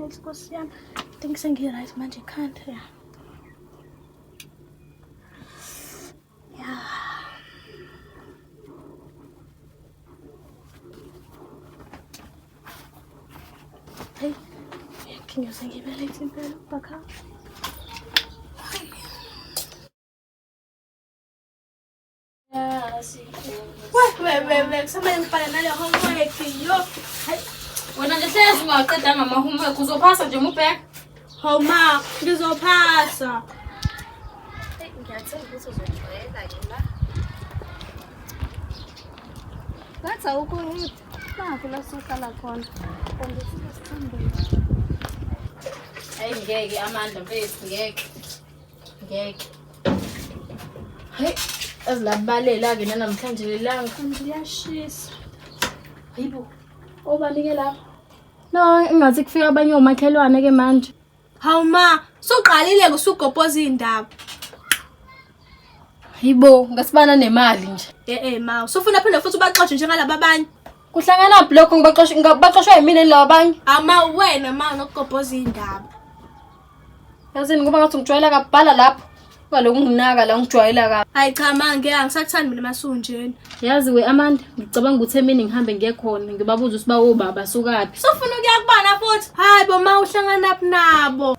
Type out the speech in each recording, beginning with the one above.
late Nkosi yami. I think sengi-right manje ekhanda ya. Ya. Hey, ngiyoze ngibe late impela ubhaka. We kusamele ngibhale nale homework yo. Hayi, Wena nje hlezi ungaqedanga ama-homework uzophasa nje mubheka. hawu ma, ngizophasa. Ngiyathemba ukuthi uzojwayela-ke la. Ngathi awukho happy. Nakho la sohlala khona. Kanti sithambile. Hayi ngeke Amanda mfethu ngeke. Ngeke. Hayi azilabalela-ke nanamhlanje lelanga. Kanti liyashisa. Hayibo. Obani-ke lapho? No, ingathi kufika abanye omakhelwane-ke manje. Hawu ma, suqalile usugobhoza iy'ndaba. Hayibo, ngasibana nemali nje. Eh eh ma, usufuna phinde futhi ubaxoshe njengalaba abanye. Kuhlanganaphi lokho ngibaxoshwa yimina laba abanye? Ama wena ma nokugobhoza iy'ndaba. Yazini ngoba ngathi ngijwayela kabhala lapho. Kaloku nginaka la ngijwayela kabi. Hayi cha ma, ngeke angisakuthandi mina masunjena. Yazi we Amanda, ngicabanga ukuthi emini ngihambe ngiye khona ngibabuza ukuthi bawobaba sukaphi. Usufuna ukuya kubona futhi? Hayi bo ma, uhlanganaphi nabo?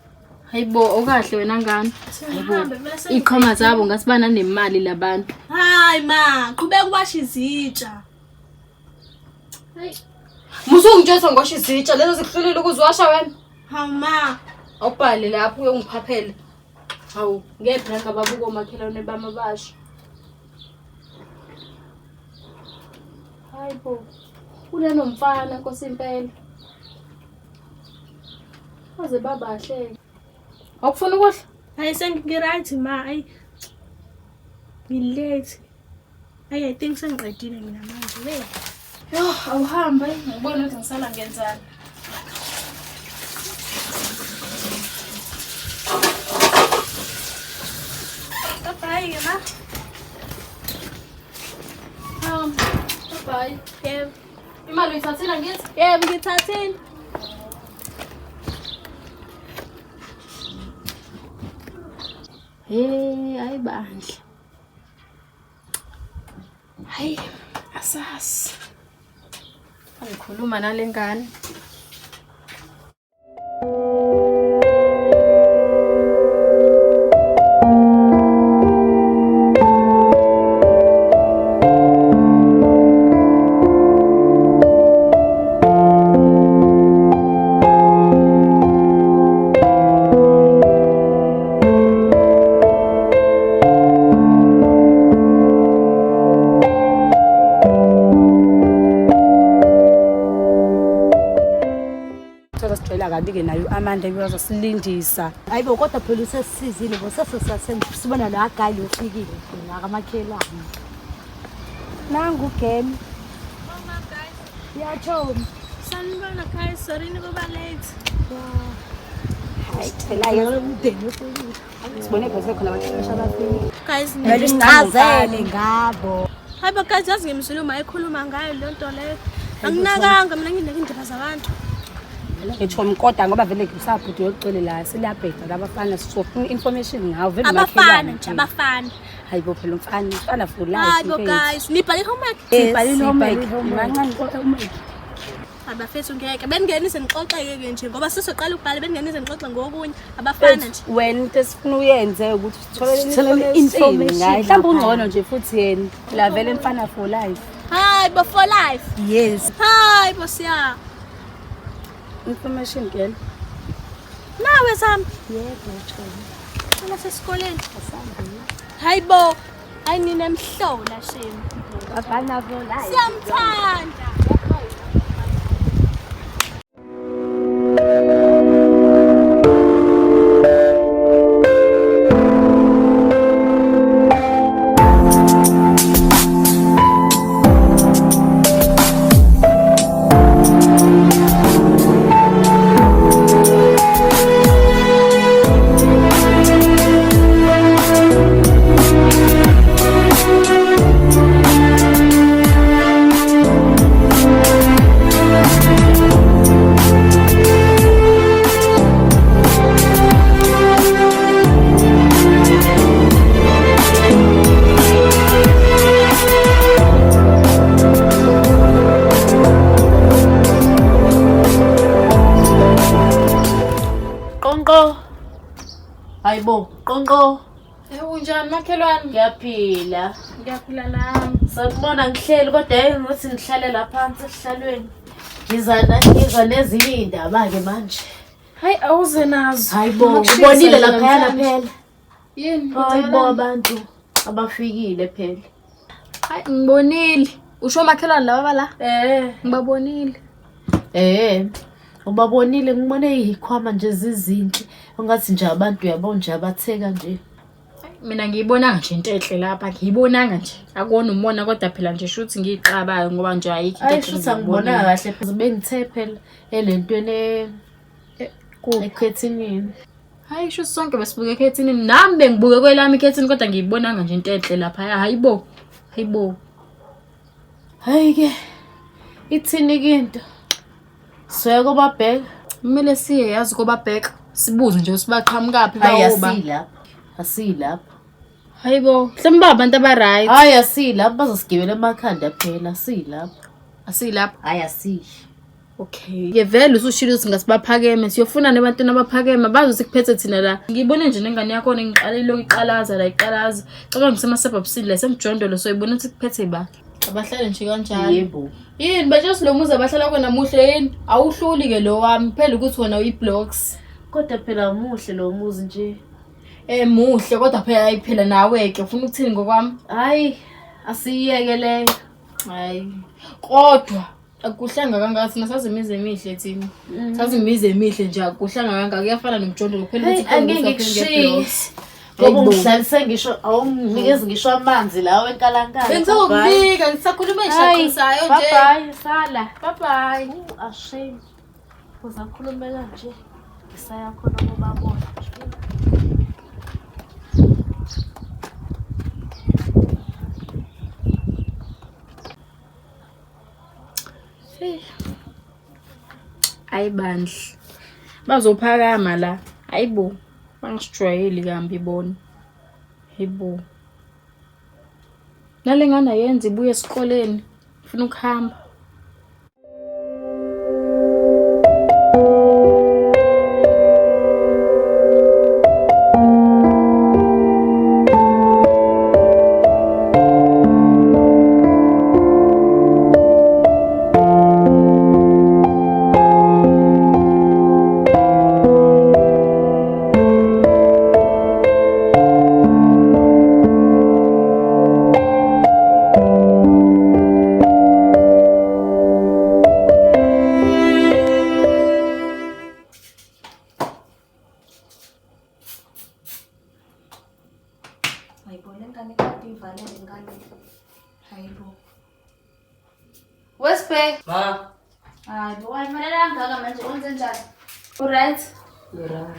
Hayibo, okahle wena ngane. Hayibo. Sihambe vele Iqhoma zabo ngasibana nemali labantu. Hayi ma, qhubeka uwashe izitsha. Hayi. Musungitshela ngosho izitsha lezo zikuhlulile ukuziwasha wena. Hawu ma, Awubhale lapho uyongiphaphela. Hawu, ngeke phela ngababuka omakhelwane bami abasha. Hayibo. Unenomfana Nkosi impela. Baze babahle. Awufuni ukudla? Hayi sengi-right ma, ayi ngi-late. Ayi I think sengiqedile mina manje. We. Yo, awuhambe, ngibone ukuthi ngisala ngenzani. Bye bye ma. Bye bye. Yebo. Imali uyithathile ngithi? Yebo ngithathile. Hey, hayi bandla. Hayi, asasi. Angikhuluma nale ngane. Sijwayela kabi-ke nayo Amanda uyozosilindisa. Hayibo kodwa phela usesisizile bo sesisasibona la guy ufikile phela akamakhelwane. Nangu game. Mama guys. Yacho. Sanibona guys, sorry nikuba late. Hayi phela Umndeni ufikile. sibone phela sekhona abaqeqeshi abafike. Guys, Ngicazele ngabo. Hayi bo guys, yazi ngimzwile uma ekhuluma ngayo leyo nto leyo. Anginakanga mina nginake indaba zabantu. Ngitsho mkoda ngoba vele kusabhuti yokucele la siliyabheda labafana sifuna information ngawo vele Abafana nje abafana. Hayi bo phela umfana umfana for life. Hayi bo guys, nibhale homework. Sibhalile homework. Mancane homework. Abafethu ngeke beningenize nixoxeke ke nje ngoba sizoqala ukubhala beningenize nixoxe ngokunye abafana nje. Wena into esifuna uyenze ukuthi sitholele Sitholele information information ngaye. Mhlawumbe ngapha. ungcono nje futhi yena. La vele mfana for life. Hayi bo for life. Yes. Hayi bo siya. Information girl. Nawe Zami, Yebo chomi. cela sesikoleni. Hayi bo. Hayi nina emhlola shame. Abafana for life. Siyamthanda. Makhelwane. Ngiyaphila. Ngiyaphila nami. Sakubona ngihleli kodwa hey ngithi ngihlale la phansi esihlalweni. Ngiza nezinye iy'ndaba-ke manje. Hayi awuze nazo. Hayi bo, ubonile laphayana phela. Yini? Hayi bo abantu abafikile phela. Hayi ngibonile. Usho makhelwane laba bala? Eh. Ngibabonile. Eh. Ubabonile ngibone izikhwama nje zizinhle. Ungathi nje abantu uyabo nje abatheka nje. Mina ngiyibonanga nje into enhle lapha, ngiyibonanga nje. Akuwona umona kodwa phela nje shuthi ngiyiqabayo ngoba nje ayikho into Hayi enhle shuthi angibonanga kahle phela bengithe phela elentweni ekhethinini. Hayi shuthi sonke besibuke ekhethinini. Nami bengibuke kwelami ikhethini kodwa ngiyibonanga nje into enhle lapha. Hayibo. Hayibo. Hayi ke. Ithini ke into? Soya kobabheka. Kumele siye yazi kobabheka. Sibuze nje ukuthi baqhamukaphi Hayi bawoba. asilapho. Asilapho. Hayibo, mhlawumbe ba abantu aba-right. Hayi asilapho bazosigibela emakhanda phela asilapho. Asilapho. Hayi asiyi. Okay. Ke vele usushilo ukuthi ngasibaphakeme siyofuna nebantwini abaphakeme bazothi kuphethe thina la. Ngibone nje nengane yakhona ngiqale ilokhu iqalaza la iqalaza. Cabanga ngisema-suburbsini la semjondolo so ibona ukuthi kuphethe ba. Abahlale nje kanjalo. Yebo. Yini batshela lo muzi abahlala kona muhle yini? Awuhluli ke lo wami phela ukuthi wena uyi-blocks. Kodwa phela muhle lo muzi nje. Muhle kodwa phela hayi phela nawe ke ufuna ukuthini ngokwami? Hayi asiyeke leyo. Hayi. Kodwa akuhlanga kangaka thina sazi imizi emihle thina. Sazi imizi emihle nje akuhlanga kangaka kuyafana nomjondolo kuphela Hayi ukuthi angeke ngikushiye. Ngoba ungihlalise ngisho awunginikezi ngisho amanzi lawo enkalankala. Bengizokunika ngisakhuluma eshaqisayo nje. Bye bye sala. Bye bye. Ashame. Uzakhulumela nje. Ngisaya khona kobabona. Hayi bandla. Bazophakama la. Hayibo. Bangisijwayeli kambi bona. Hayibo. Nale ngane ayenzi ibuye esikoleni. Ufuna ukuhamba. Hayibo, le ngane kade ivalele ingane. Hayibo. Wesbe. Ma. Hayibo, wayivalela kangaka manje wenze njani? Uright? Ngiright.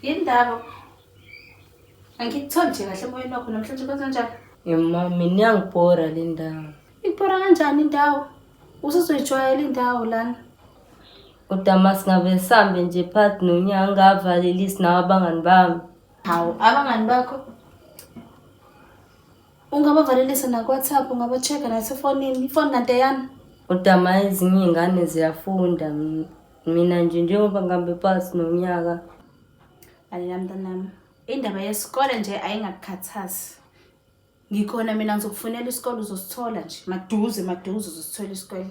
Yini ndaba? Angikutholi nje kahle emoyeni wakho namhlanje kwenze njani? Ma, mina iyangibhora le ndawo. Ikubhora kanjani indawo? Usuzoyijwayela indawo lana. Kodwa ma singabe sihambe nje phakathi nonyaka ngingavalelisi nawe abangani bami. Hawu, abangani bakho ungabavalelisa naku-WhatsApp, ungaba-check-a nasefonini, ifoni kanti eyami. Kodwa ma ezinye iy'ngane ziyafunda. Mina nje njengoba ngihambe phakathi nonyaka. Lalela mntanami, indaba yesikole nje ayingakukhathazi. Ngikhona mina ngizokufunela isikole uzosithola nje. Maduze maduze uzosithola isikole.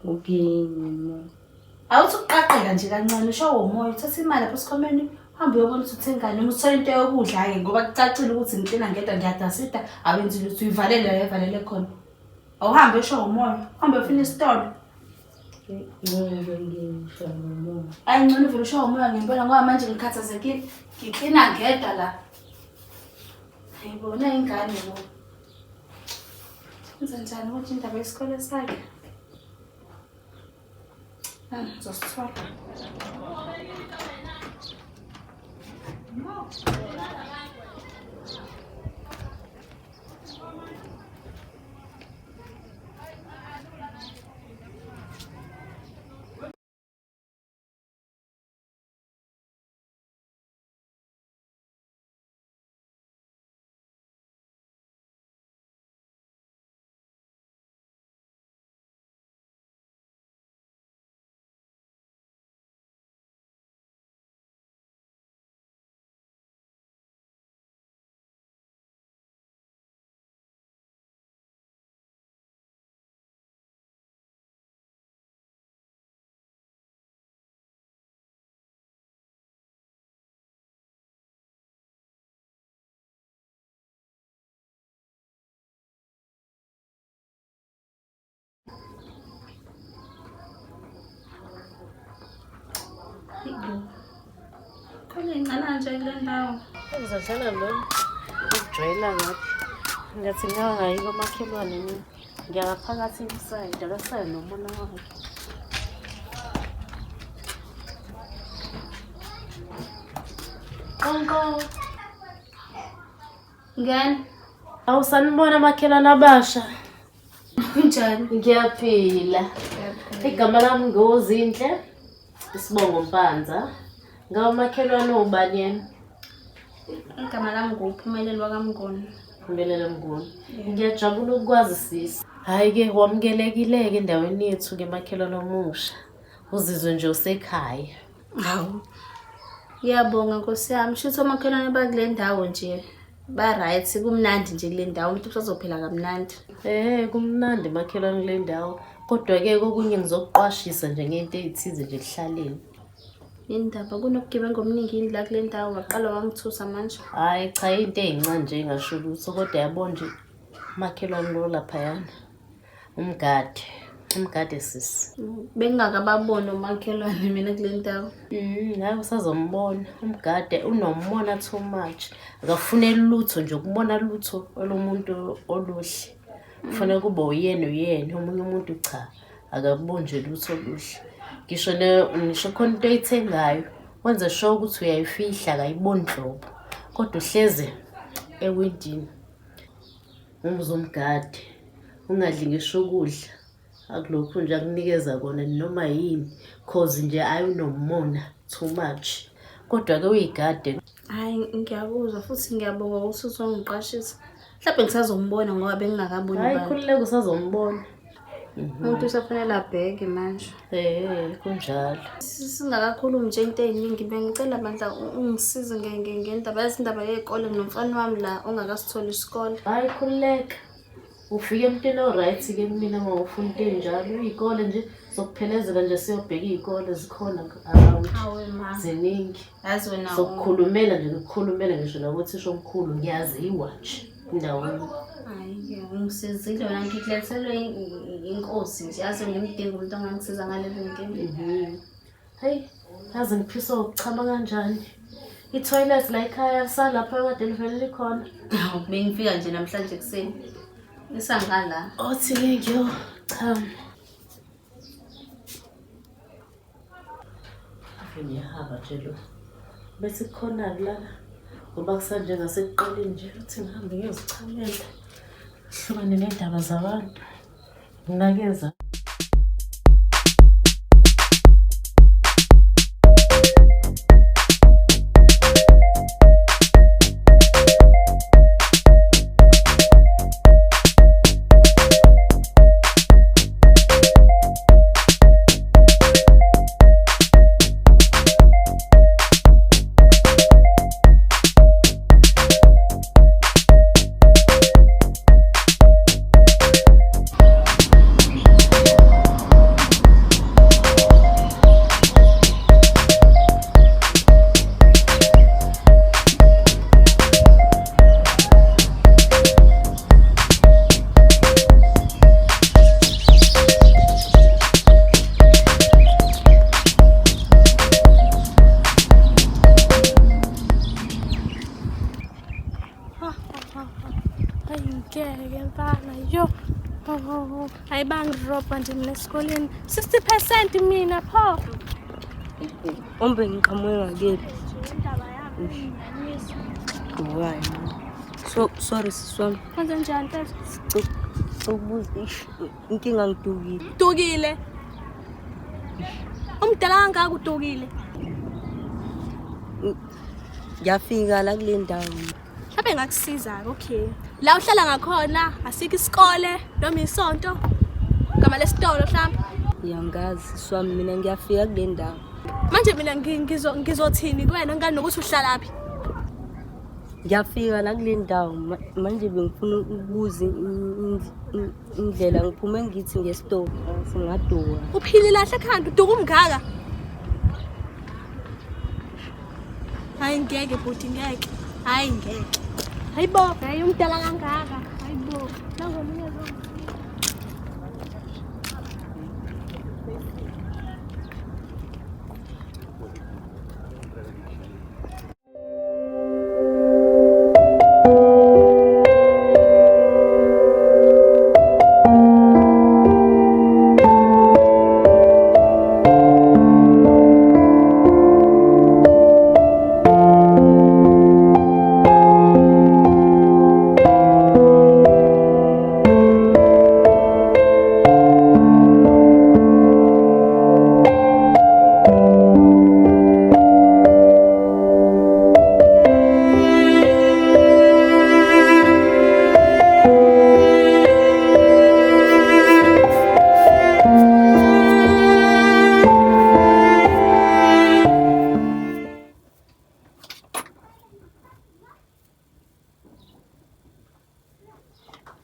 Okay ma. Awuthi ukuqaqeka nje kancane ushawe umoya uthathe imali lapho esikhwameni uhambe uyobona ukuthi uthengani noma uthole into yokudla-ke ngoba kucacile ukuthi ngiklina ngedwa ngiyadasida awenzi lutho uyivalele la evalele khona. Awuhambe ushawe umoya, uhambe ufune isitolo. Ngeke ngishawe umoya. Ayi ngcono uvele ushawe umoya ngempela ngoba manje ngikhathazekile. Ngiklina ngedwa la. Hayibo, nayi ingane bo. Wenza njani ukuthi indaba yesikole sakhe? Ngizosithola. Mncane nje kule ndawo. Ngizodlala lo. Ukujwayela ngaphi. Ngathi ngingayi komakhelwane mina. Ngiyangaphakathi inside akasayo nomona wakhe. Qonqo. Ngani? Awusanibona amakhelwane abasha. Kunjani? Ngiyaphila. Igama lami nguZinhle. Isibongo Mpanza. Ngawomakhelwane ubani yena? Igama lami nguPhumelelo wakaMnguni. Phumelele Mnguni. Ngiyajabula ukukwazi sisi. Hhayi-ke wamukelekile-ke endaweni yethu-ke makhelwane omusha. Uzizwe nje usekhaya. Hawu. Ngiyabonga Nkosi yami. Shuthi omakhelwane bakule ndawo nje ba-right, kumnandi nje kule ndawo, umuntu usazophila kamnandi. Kumnandi makhelwane kule ndawo. Kodwa-ke kokunye ngizokuqwashisa nje ngento ey'thize nje ekuhlaleni. Indaba kunobugebengu obuningi yini la kule ndawo, waqala wangithusa manje. Hhayi cha, into ey'ncane nje engasho lutho kodwa yabo nje umakhelwane lo laphayana umgade, umgade sisi. Bengingakababoni omakhelwane mina kule ndawo. Hhayi usazombona umgade, unomona too much. Akafuneli lutho nje, ukubona lutho olomuntu oluhle. Kufanele kube uyena uyena, omunye umuntu cha akakuboni nje lutho oluhle. Ngisho ngisho khona into oyithengayo wenze sure ukuthi uyayifihla, akayiboni nhlobo. Kodwa uhleze ewindini umuze umgade, ungadli ngisho ukudla. Akulokhu nje akunikeza kona noma yini cause nje ayi unomona too much. Kodwa-ke uyigade. Hhayi ngiyakuzwa futhi ngiyabonga ukuthi uzongiqashisa. Mhlawumbe ngisazombona ngoba bengingakaboni Hhayi abantu. khululeka usazombona. Umuntu usafanele abheke manje. Kunjalo. Singakakhulumi nje into ey'ningi, bengicela bandla ungisize ngendaba, yazi indaba yey'kole nginomfana wami la ongakasitholi isikole. Hhayi khululeka. Ufike emntwini o-right-ke kumina uma ufuna into ey'njalo. Iy'kole nje sokuphelezela nje siyobheka iy'kole zikhona around. Hawe ma. Ziningi. Yazi wena Sokukhulumela nje ngikukhulumele ngisho nabothisha omkhulu ngiyaziwa nje endaweni. Hhayi-ke ungisizile wena, ngikulethelwe inkosi nje, yazi ngimdinga umuntu ongangisiza ngalezi nkinga. Hayi, yazi ngiphisa ukuchama kanjani. I-toilet la ekhaya salapha kade livele likhona. Hawu, bengifika nje namhlanje ekuseni. Isangala. Othi-ke ngiyochama. Ave ngiyahamba nje lo. Bese kukhona-ke lana ngoba kusanje ngasekuqaleni nje uthi ngihambe ngiyozichamela. Hlukane ney'ndaba zabantu. Nginakeza. Ngeke mfana, yo. Hayi bangirobha nje mina esikoleni. 60% mina pho. Ombe ngiqhamuke ngakephi? Indaba yami inginyanyisa. Why? So sorry sisi wami. Kwenze njani mfethu? Ukubuza ish inkinga ngidukile. Udukile. Umdala kangaka udukile. Ngiyafika la kule ndawo. Mhlawumbe ngakusiza-ke, okay. La uhlala ngakhona asikho isikole noma isonto. Gama lesitolo mhlawumbe. Ngiyangazi sisi wami mina ngiyafika kule ndawo. Manje mina ngizothini kuwena ngani nokuthi uhlalaphi? Ngiyafika la kule ndawo manje bengifuna ukubuza indlela, ngiphume ngithi ngesitolo singaduka. Uphile lahle ekhanda uduka umngaka. Hayi ngeke bhuti, ngeke. Hayi ngeke. Hayibo, hayi umdala kangaka. Hayibo. Nangomunye lo.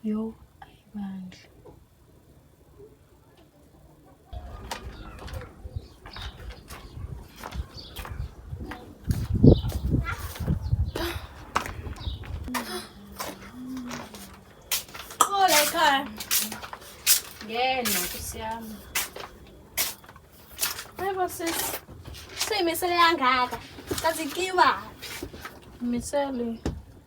Yo, ayibandla. Qola ekhaya. Ngena nkosi yami. Hayibo sis. Seyimisele kangaka. Kazi kiwaphi? Misele.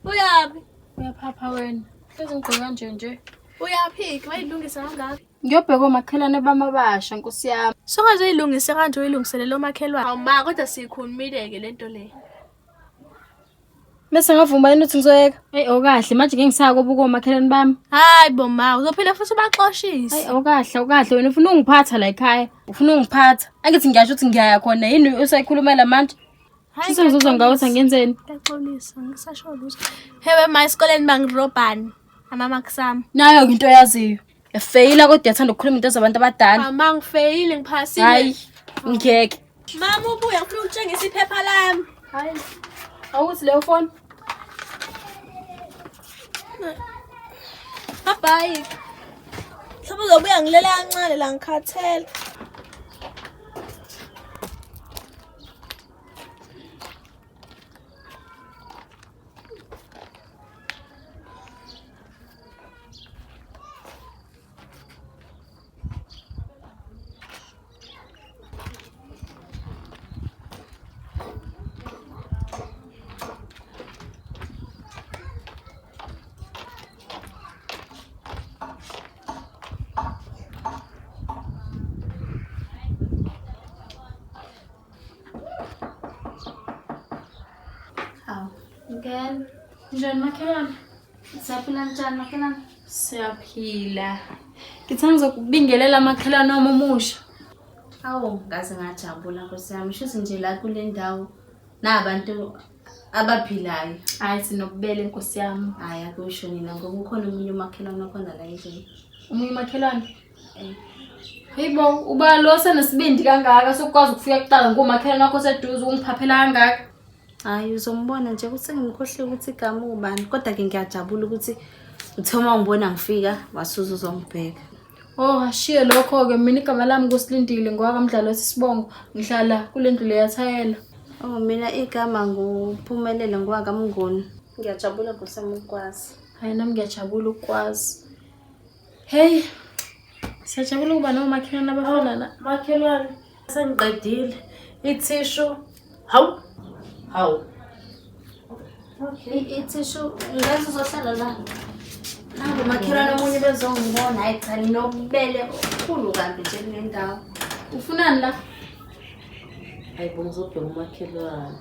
Uyaphi? Uyaphapha wena. Hlezi ngigqoke kanje nje. Uyaphi? Wayilungisa kangaka. Ngiyobheka omakhelwane bami abasha nkosi yami. Songaze uyilungise kanje uyilungiselele omakhelwane. Hawu ma kodwa siyikhulumile-ke lento le. Bese ngavuma yini ukuthi ngizoyeka? Eyi okahle manje ngeke ngisaya kobuka omakhelwane bami. Hayi bo ma uzophinde futhi ubaxoshise. Hayi okahle okahle wena ufuna ungiphatha la ekhaya. Ufuna ungiphatha. Angithi ngiyasho ukuthi ngiyaya khona yini usayikhulumela manje? Hayi, Sise ngizozwa ngawe ukuthi angenzeni. Ngiyaxolisa ngisasho lutho. Hewe ma esikoleni bangirobhani ama-marks ami. Nayo-ke into oyaziyo. Yafeyila kodwa uyathanda ukukhuluma into zabantu abadala. Mama ngifeyile ngiphasile. Hayi ngeke. Mama ubuya ngifuna ukutshengisa iphepha lami. Hayi. Awuthi leyo phone. Bye bye. Mhlawumbe uzobuya ngilele kancane la ngikhathele. Hawu, ngena. Njani makhelwane? Siyaphila njani makhelwane? Siyaphila. Ngithanda ngizokubingelela makhelwane wami omusha. Awu, ngaze ngajabula nkosi yami. Shuthi nje la kule ndawo nabantu abaphilayo. Hayi sinokubele nkosi yami. Hhayi akusho nina ngoba ukhona omunye umakhelwane okhona la endlini. Omunye umakhelwane. Eh. Hey bo, uba lo senesibindi kangaka sokwazi ukufika kuqala ngomakhelwane wakho oseduze ungiphaphela kangaka. Hhayi uzombona nje ukuthi ngimkhohliwe ukuthi igama ubani. Kodwa-ke ngiyajabula ukuthi uthe uma ungibona ngifika wasuze uzongibheka. Oh, ashiye lokho-ke mina igama lami kusilindile ngwakamdlalo wesisibongo ngihlala kule ndlu leyathayela. Oh mina igama nguphumelele ngwakamnguni. Ngiyajabula nkosi yami ukukwazi. Hayi nami ngiyajabula ukukwazi. Hey, siyajabula ukuba nomakhelwane abafana la. Makhelwane, sengiqedile. Ithishu. Hawu. Hawu. Ithishu ngathi uzohlala la. Nangu umakhelwane omunye bezongibona, hhayi cha ninobubele obukhulu kabi nje kule ndawo. Ufunani la? Hayi bo ngizobheka umakhelwane.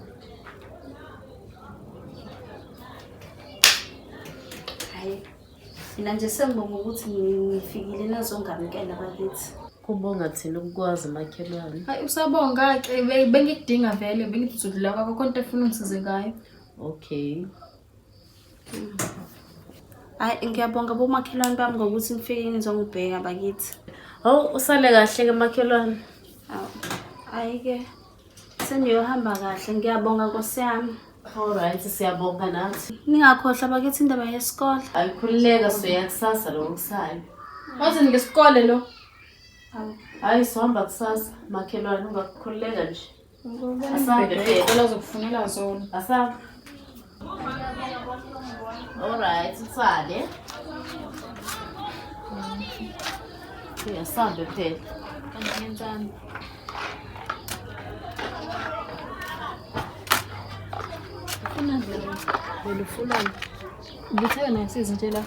Hhayi mina nje sengibonga ukuthi nifikile nazongamukela bakithi. Kubonga thina ukukwazi makhelwane. Hayi usabonga-ke bengikudinga vele bengithi uzodlula kwakho khona into efuna ungisize ngayo. Okay. Hhayi ngiyabonga bomakhelwane bami ngokuthi nifike nizongibheka bakithi. Hawu usale kahle ke makhelwane. Awu, hhayi-ke seniyohamba kahle ngiyabonga nkosi yami. Alright, siyabonga nathi. Ningakhohlwa bakithi indaba yesikole. Ayikhululeka soya kusasa lo kusayo. Wazini ngesikole lo? Hayi sohamba kusasa makhelwane ungakhululeka nje. Asambe phela. Iy'kole azokufunela zona. Asambe. Alright, usale. Asambe phela. Kanti ngenzani? Ufunani wena? Wena ufunani? Ubuthe wena ngisize nje la.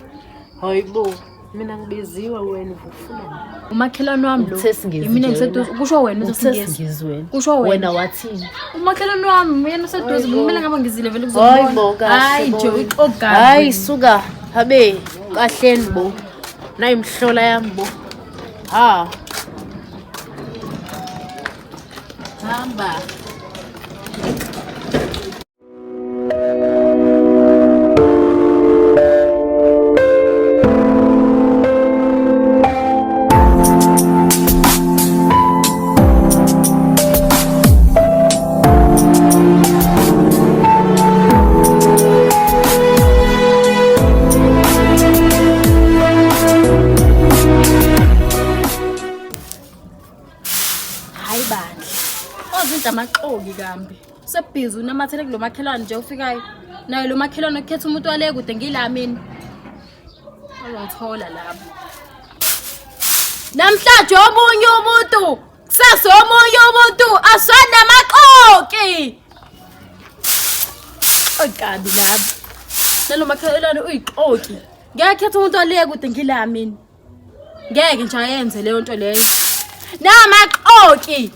Hayi bo, mina ngibiziwe wena ufunani? Umakhelwane wami lo. Uthe singezi Yimina nje ngiseduze. wena. Kusho wena Uthe usesingezi. singezi wena. Kusho wena. Wena wathini? Umakhelwane wami uyena useduze. Kumele ngabe ngizile vele Hayi bo, ukuzobona. kahle Hayi bo. nje uxoga. Hayi suka, habe kahleni bo. Nayimhlola yami bo. Ha. Hamba. Abantu amaxoki kambi. Sebhizi unamathele kulo makhelwane nje ufikayo. Naye lo makhelwane ukhetha umuntu wale kude ngila mina. Uzongithola lapho. Namhlanje omunye umuntu, kusasa omunye umuntu aswana amaxoki. Okabi lapho. Nalo makhelwane uyixoki. Ngiyakhetha umuntu wale kude ngila mina. Ngeke nje ayenze leyo nto leyo. Namaxoki.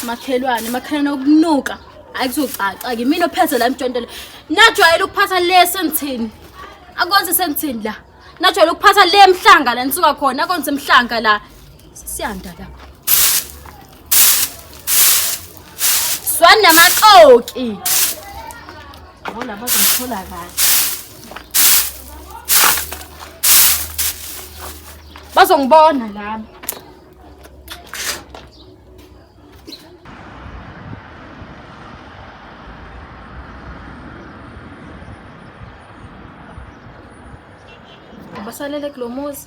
Makhelwane, makhelwane okunuka. Hayi kuzocaca ke mina ophethe la emjondolo. Najwayele ukuphatha le sengithini. Akonze sengithini la. Najwayele ukuphatha le emhlanga la nisuka khona, akonze emhlanga la. Siyanda la. Swana namaxoki. Bona bazongithola kahle. Bazongibona laba. Basalele kulo muzi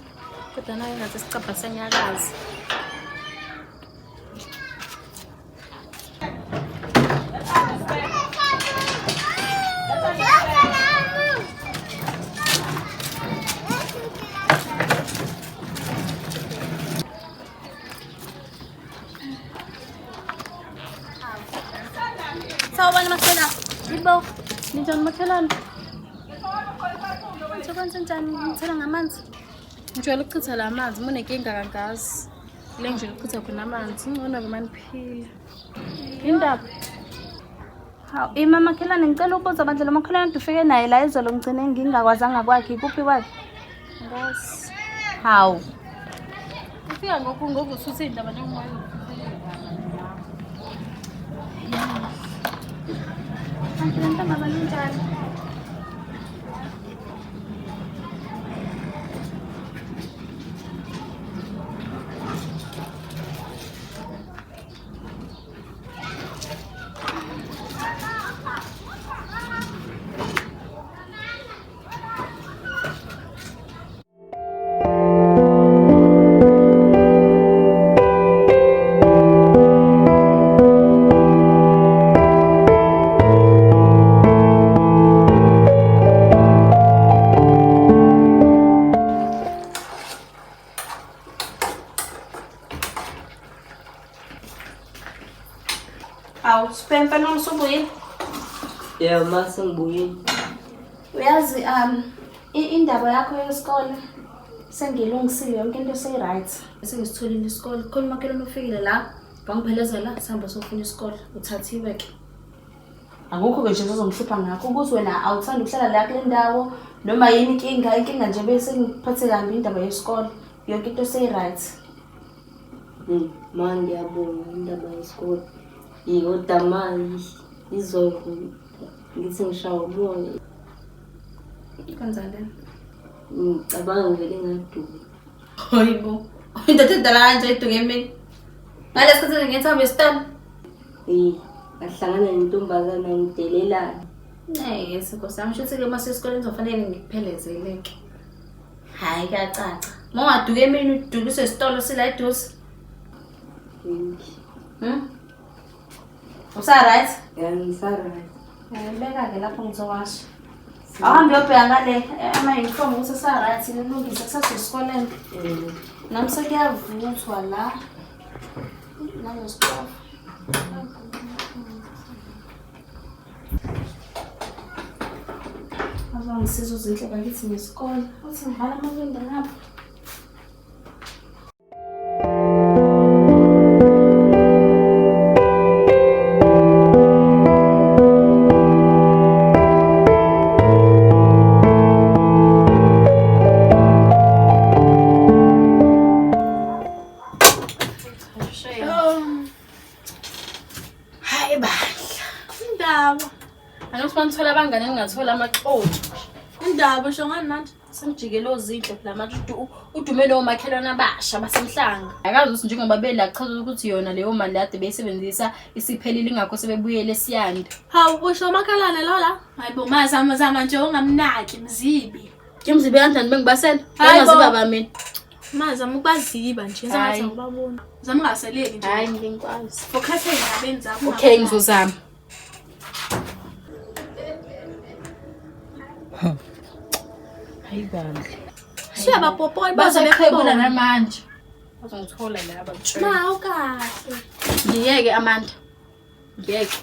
kodwa nayo ngathi isicabha senyakazi. Sawubona makhelwane. Yibo. Ninjani makhelwane? Manje kwenzenjani? Ngithela ngamanzi. Ngijwayele ukuchitha la manzi, uma unenkinga kangazi. Le ngijwayele ukuchitha khona amanzi, ngcono-ke uma niphila. Indaba? Hawu, ima makhelwane ngicela ukubuza bandla lo makhelwane kade ufike naye la izolo ngigcine ngingakwazanga kwakhe ikuphi kwakhe? Ngazi. Hawu. Ufika ngoku ngoku usuthe indaba njengoba Kanti le ntombazane injani? Awu, Spempa noma usubuyile? Yebo, ma sengibuyile. Uyazi indaba yakho yesikole sengiyilungisile yonke into seyi-right. Sengisitholile isikole. Khona umakhelwane ufikile la, wangiphelezela sihamba sofuna isikole. Uthathiwe ke. Akukho-ke nje ozongihlupha ngakho ukuthi wena awuthandi ukuhlala la kule ndawo noma yini inkinga, inkinga nje bese ngiphathe kambi indaba yesikole. Yonke into seyi-right. Ma ngiyabonga indaba yesikole. Kodwa ma izolo ngithi ngishawa umoya. Kwenzakaleni? Ngicabanga ngivele ngaduka. Hayi bo. Indoda edala kanje iduke emini. Ngalesi sikhathi ngithi hambe esitolo. Eh, ngahlangana nentombazana ngidelelana. Eh, yes Nkosi yami, shuthi ke uma sesikoleni kuzofanele ngikuphelezele ke. Hhayi kuyacaca. Uma ungaduka emini udukiswe esitolo sila eduze. Hmm? Usa-right? Ya ngisa-right. Beka-ke lapho ngizowasha. Awuhambe uyobheka ngale ama-uniform ukuthi asa-right nilungise kusasa esikoleni. Nami sekuyavuthwa la. Nalesitofu. Azongisiza uZinhle bakithi ngesikole. Uthi ngivala amawindi ngapha. Hayi bandla. Indaba. Anokuthi manithola abangane ningathola amaxoki. Indaba usho ngani manje? Semjikele ozinhle phela manje udume nomakhelwane abasha basemhlanga. Akazi ukuthi njengoba bela chaza ukuthi yona leyo mali kade beyisebenzisa isiphelile ingakho sebebuyele esiyanda. Hawu usho umakhelwane lo la? Hayi bo mazama zama nje ungamnaki mzibi. Ngimzibe kanjani bengibasela? Hayi bo. Bengazi baba mina. Ma zama ukubaziba nje, yenza ngathi Hhayi. awubaboni. Zama ungaseleki nje. Hhayi ngeke ngikwazi. Focus ey'ndabeni zakho. Okay, ngizozama. Hayi bandla. Suyabapopola baze Bazoqhebula bekubone. namanje. Bazongithola la batshela. Ma awukahle. Ngiyeke Amanda. Ngiyeke.